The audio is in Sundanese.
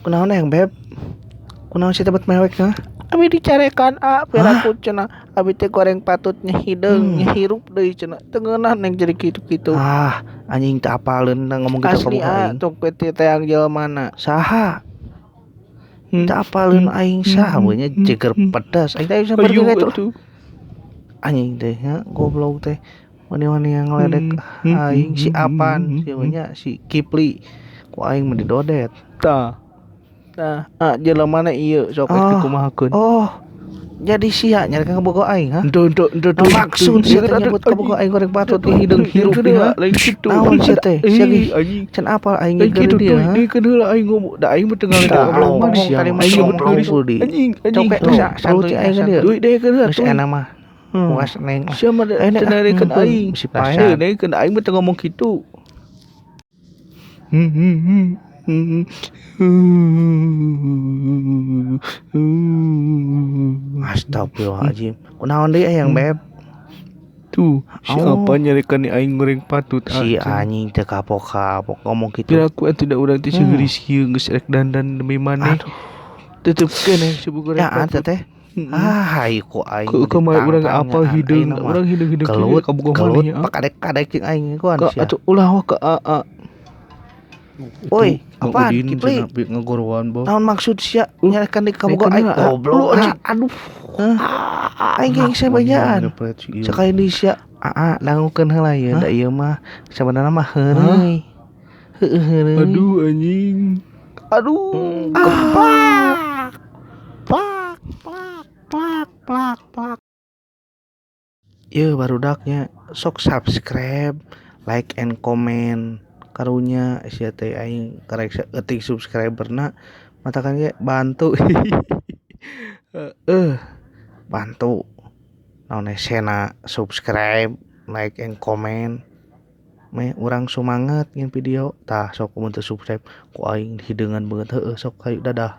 Kunaon yang beb? Kunaon sih tebet mewek ha? Abi dicarekan a piraku cenah. Abi teh goreng patutnya hideung, hirup deui cenah. Teu ngeunah neng jadi kitu-kitu. Ah, anjing teu apaleun ngomong kitu ka Asli boga a aing. tong teh teang jelema. Saha? Teu apaleun aing saha we nya jeger pedas. Aing teh saperti kitu. Anjing teh nya goblok teh. Wani-wani yang ngeledek aing si Apan, si nya si Kipli. Ku aing mah didodet. Tah. Tah, ah jelema na ieu sok Oh. dikumahakeun. Oh. Jadi sia nyarekan kabogoh aing ha? Henteu henteu henteu Nah, maksud sia teh nyebut kabogoh aing goreng patut di hideung hirup deui ha? Lain kitu. Naon sia teh? Sia ge Anjing. can apal aing Lain ge kitu dia tuh, ha? deui heula aing ngomong, da aing mah teu ngaledek Tah, goblok mah ngomong sia. tadi mah Aing nyebut ngomong geulis. di. Anjing, anjing. Copek Tuh, santuy aing ka dieu. Duit deui heula Geus tuh. enak mah. Puas neng. Sia mah Eh, teu narekeun aing. Si Heuh, payan. narekeun aing mah teu ngomong kitu. Astagfirullahaladzim. Kunaon deui hayang beb? Tuh, si Oh. apa nyarekan aing goreng patut Si anjing teu kapok-kapok ngomong kitu. Piraku atuh da urang teh seuheuris kieu geus rek dandan demi maneh. Aduh. Tetep keneh si goreng Ya patut. atuh teh. Ah, hayu ku aing. Ke kamari urang ditantang apal nyaan hideung, ayeuna mah. urang hideung-hideung Kelut, kieu kabogoh kelut, maneh. pakadek-kadek jeung aing kuan Ka sia. atuh ulah wa ka aa. Woi, Mang apaan Udin Kipli? cenah ngagorowan boh. Naon maksud sia nyarekan di kabogoh aing Naikeun heula, goblok. Lu, anjing. Aduh. Aing ge geus bejaan. Sekali di sia aa dangukeun heula ieu da ieu mah sabenerna mah heureuy. Heueuh heureuy. Aduh anjing. Aduh. Keplak. Plak plak plak plak plak. Ieu barudaknya sok subscribe, like and comment. Karunya sia teh aing karek saeutik subscriberna matakan ge bantu. Heeh. Bantu. Naon hesena subscribe, like and comment. Meh urang sumangat ngin video. Tah sok mun teu subscribe ku aing hideungan beungeut heueuh sok hayu dadah.